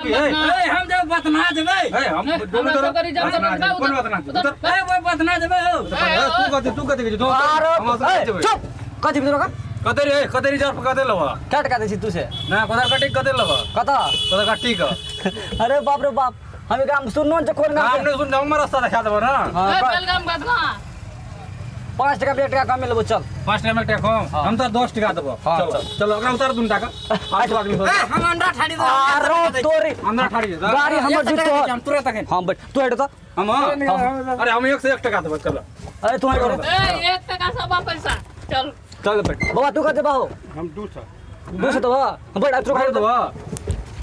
ए हम जब बतना देबै। ए हम दोनों हमरा तरफ सब रिजर्व बतना करबै, देबै, कोन बतना उधर- उतर। ए ओए बतना देबै हो। ए, तू कथी तू कथी तू आरो हम असगर ए, जेबै। चुप कथी तोरा का कते रे कते रिजर्व कते लेबा क्या टका दै छी तू से ना कोदार कटी कते लेबा कत कोदार कटी का अरे बाप रे बाप हम गाम सुननो जे कोन गाम काम नहीं सुन जाऊं मैं रास्ता दिखा देबो ना। हाँ, ए, बेलगाम बदना। 5 टका 1 टका कम लेबो चल। 5 टका में एक टका कम हम तो 10 टका देबो। हाँ, चलो चल। चलो ओकरा उतार दून टाका 8 आदमी ए हम अंडा ठाड़ी दो। आरो तोरी अंदर ठाड़ी दे। गाड़ी हमर जीतो हम तुरंत अखन। हां बैठ तू हट तो। हम अरे हम 1 से 1 टका देबो चलो। अरे तू हट ए, 1 टका सवा पैसा। चल। चल बैठ बाबा तू कते बाहो हम 200 200 तो बा बैठ तू कर खा देबो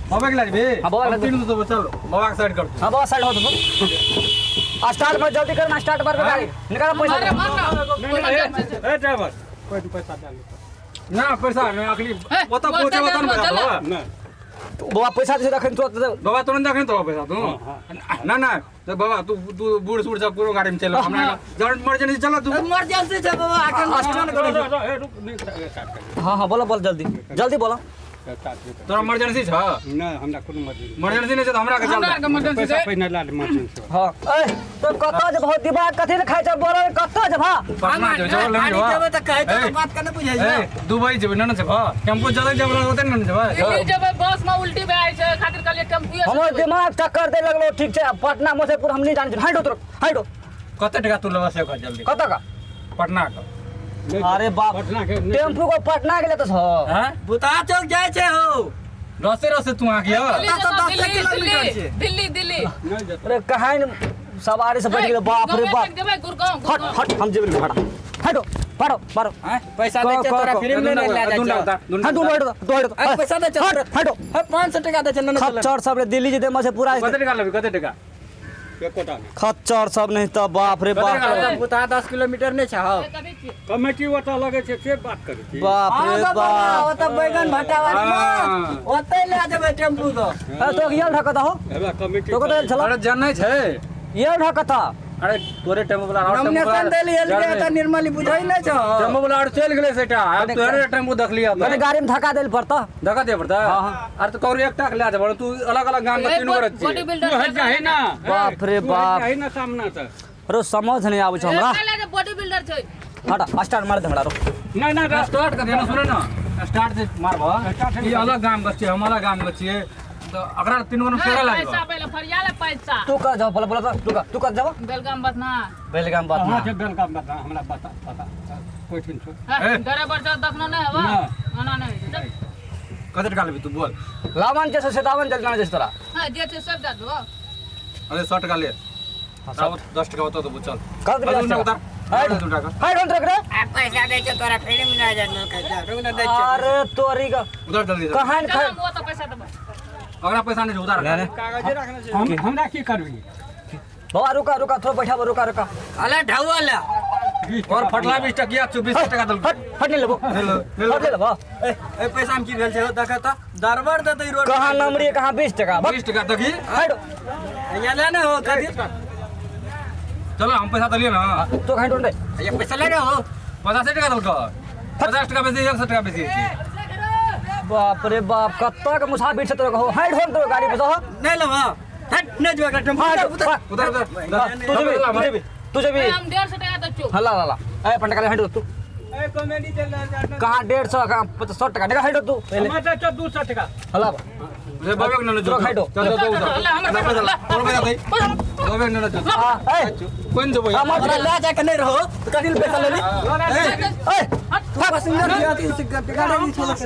बाबा के लाजबे। हाँ, बाबा के हम 3 देबो चलो बाबा के साइड कर दो। हां बाबा साइड हो तो स्टार्ट मत जल्दी कर ना स्टार्ट मार के गाड़ी निकाल पैसा। अरे मार ना। इमरजेंसी छै। ए ड्राइवर कोई पैसा डालो ना पैसा नहीं अखनी ए, ओतऽ पहुँचे ओतऽ ओतऽ ने पैसा चल। देबो। ना बाबा पैसा दे अखन तुरंत बाबा तुरंत अखन तो पैसा तू ना ना तो बाबा तू तू बूढ़ सूढ़ सब कोनो गाड़ी में चल हमरा जब इमरजेंसी चल तू। इमरजेंसी छै बाबा अखन स्टैंड करै। रुक नहीं स्टार्ट कर। हां हां बोलो बोल जल्दी जल्दी बोलो। स्टार्ट कर। तोरा इमरजेंसी छ? ना हमरा कोनो मर्जी इमरजेंसी नहीं छै त हमरा के चल। हमरा आरके इमरजेंसी पैसा छै। पहिने ला इमरजेंसी। हां ए तो कत जे बहुत दिमाग कथि ने खाइ छ बोलो कत जे भा पटना जो जब गाड़ी लेने जेबै तऽ कहै छै ए। तऽ बात केना बुझै छै। ए दुबई जेबै ना ना जेबै टेम्पू जल्दी जेबै ओतै ना जेबै। दिल्ली जेबै बस में उल्टी भए जाइ छै खातिर कहलियै टेम्पुए से हमर जेबै। दिमाग चक्कर दे लगलो। ठीक छै पटना मुजफ्फरपुर हम नहीं जानै छी। हटो तुरंत हटो। कते टका तू लेबा से कह जल्दी। कत का पटना के। अरे बाप पटना के टेम्पू को पटना के लेते छ। हैं भूता चौक जाइ छै हो। रस्ते रस्ते तू आ गया। दिल्ली ओतऽ जेतौ, दसे दिल्ली, किलोमीटर दिल्ली, छै। दिल्ली दिल्ली। नहीं जेतौ। अरे कहाँ सवारी से बैठ गेलो बाप रे गाँवे बाप। तक जेबै गुड़गांव हट गुड़गांव। हट हम जेबै हट हटो पारो पारो। हैं पैसा दै छै तोरा फ्री में नहीं ले जाइ छै। हाँ तू हटो तू हटो। ए, पैसा दै छै हट हटो। हे 500 टका दै छै ना चल। खच्चर सब रे दिल्ली जेते मसे पूरा कते टका लेबी कते टका? एकोटा नहीं। खच्चर सब नहीं त बाप रे बाप। कते भूता 10 किलोमीटर नहीं छै हो। ए, कथी छियै? कमेटी ओतऽ लगै छै से बात करै छी। बाप हाँ रे बाबा बाप। ओतऽ बैगन भट्टा वाली हाँ। ओतै ले जेबै टेम्पू को। अरे तो ये ढकता हो हेबा कमेटी तो कत छला अरे जनै छै। ये ढकता। अरे तोरे टेम्पू वाला और टेम्पू नॉमिनेशन देली एलकै तऽ निर्मली बुझै नहि छौ। टेम्पू वाला और चलि गेलै सेटा आब तोरे टेम्पू देखलियै कने गाड़ी में धक्का देल पड़ता। धक्का दे पड़ता। अरे तो करू एकटा के ले जेबै तू अलग अलग गाम के ए, तीन गोरे बॉडी छियै। बिल्डर तू हट जाही ना। बाप रे तू हट बाप। जाही ना सामना से। अरे समझ नहीं आबै छ हमरा। ए, बॉडी बिल्डर छै। हटा स्टार्ट मार दे हमरा रो। ना ना स्टार्ट कर दे ना सुन ना स्टार्ट से मारबो। ई अलग गाम के छियै हम अलग गाम के छियै तो अकरा तीन गो फेरा ए, लागबो। पैसा पहिले फरिया ले पैसा। तू कर जाओ बोला बोला तू कर तू कर जाओ। बेलगाम बदना। बेलगाम बात कहाँ ना। छै बेलगाम बता हमरा बता बता कोई ठिन छौ। ए, ड्राइवर साहब देखनो नहि हेबा? ना। ना ना नहि चल। कते टका लेबी तू बोल। लावन जैसे सेदावन जल जाना जैसे तोरा। हां जे छै सब दऽ देबो। अरे 100 टका ले। हाँ, 10 टका ओतऽ देबो चल। कर दे दू उतार। हट दू टका। हट हम रख रे। आ पैसा दै छै तोरा फ्री में ले जाइ छै। रुक ना दै छै। अरे तोरी का उतार जल्दी से। कहाँ चल खा हम ओतऽ पैसा देबै। अगला पैसा नहीं उतार। हम हमरा की करबी? बाबा रुका रुका थोड़ा बैठा रुका रुका। अले ढौआ ले। और फटला 20 टकिया 24 टका देलको। हट हट नहीं लेबो। ले लो। हट ले लेबो। ए ए पैसा में की भेल छै देख त दरबर देतै रोड। कहाँ नमरी कहाँ 20 टका। 20 टका देखी। हट यहाँ ले ना हो कथी। चलो हम पैसा देलियै ना। तो कहाँ ढूंढे? ये पैसा ले ना हो। 50 टका देलको। 50 टका बेसी 100 टका बेसी छै। बाप रे बाप कत्ता के मुसाफिर छै तोरा हो। हट हो तोरा गाड़ी पे हो। नहीं लेबो। हट नहीं जेबै टेम्पू। हट उतर उतार उतार। तू जेबी तू जेबी तू जेबी। ए, हम 150 टका दै छियौ। हल्ला हल्ला ए पंडा हट तू। ए कमेटी चल रहा कहाँ 150 कहाँ 100 टका निकाल हट तू पहले। हमरा तऽ 200 टका। हल्ला रे बाबा के नने तोरा खाइ दो। चल चल उतार। ला, हमरा पैसा ला। तोर पैसा दे। बाबा के नने चल। हां ए कोन जेबै? हमरा ले जाके नहीं रहो तो कथी ले पैसा लेली? ए तू पैसेंजर के अथी से गाड़ी छोड़ के।